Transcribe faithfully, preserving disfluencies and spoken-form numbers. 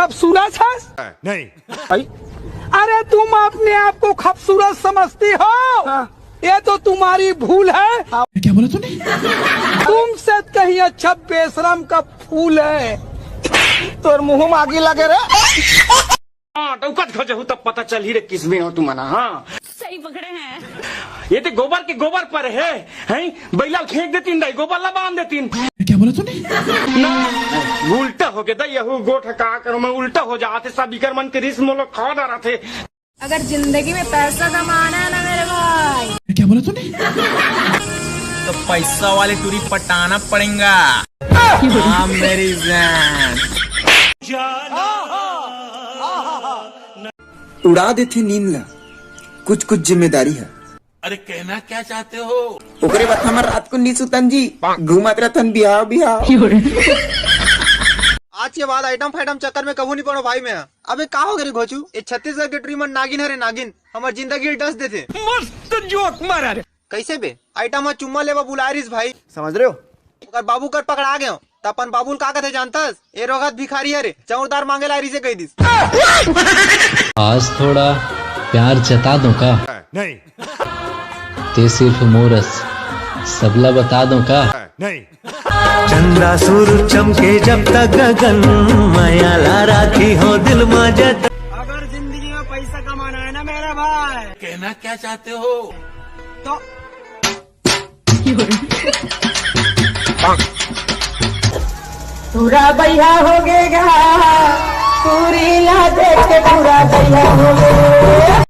खूबसूरत है? नहीं। अरे, तुम अपने आप को खूबसूरत समझती हो? हाँ। ये तो तुम्हारी भूल है। क्या बोला तूने? तुमसे कहीं अच्छा बेशरम का फूल है। तोर मुंह में आगी लगे रे। हाँ, डौकत खोजहू तब पता चलही रे, किसमें हो तुमन, हाँ। सही पकड़े हैं। ये तो गोबर के गोबर पर है, हैं? बैला फेंक देतीन दाई, गोबर ला बांध देतीन। क्या बोला तूने? ना, उल्टा हो गया दाई, यहू गोठ का करो, मैं उल्टा हो जाते, सब इकर मन के रिस मोलो खा डारा थे। अगर जिंदगी में पैसा कमाना है ना मेरे भाई, क्या बोला तूने? तो पैसा वाली टूरी पटाना पड़ेगा। हाँ, मेरी जान। उड़ा देथे नींद ला, कुछ कुछ जिम्मेदारी है। अरे, कहना क्या चाहते हो? ओकरे बाद हमर रात को नी सुतन जी, घूमत रहथन बिहाव बिहाव। आज के बाद आइटम फाइटम चक्कर में कभू नहीं पड़ो भाई मैं। अबे का हो गे रे घोचू, ये छत्तीसगढ़ के टूरी मन नागिन हरे नागिन, हमर जिंदगी डस देथे। मस्त जोक मारा रे। कैसे बे? आइटम में चुम्मा लेवा बुलाए रिस भाई। समझ रहे हो? ओकर बाबू कर पकड़ा गए हो, त अपन बाबू ल का कथे जानतस? ए रोगत भिखारी हरे, चौरदार मांगे ला रिसे कह दिस। आज थोड़ा प्यार जता दो का? नहीं। ते सिर्फ मोरस, सबला बता दो का? नहीं। चंदा सूरज चमके जब तक गगन, मया ला राखी हो दिल मा जतन। अगर जिंदगी में पैसा कमाना है ना मेरा भाई, कहना क्या चाहते हो? तो पूरा बैहा हो गएगा।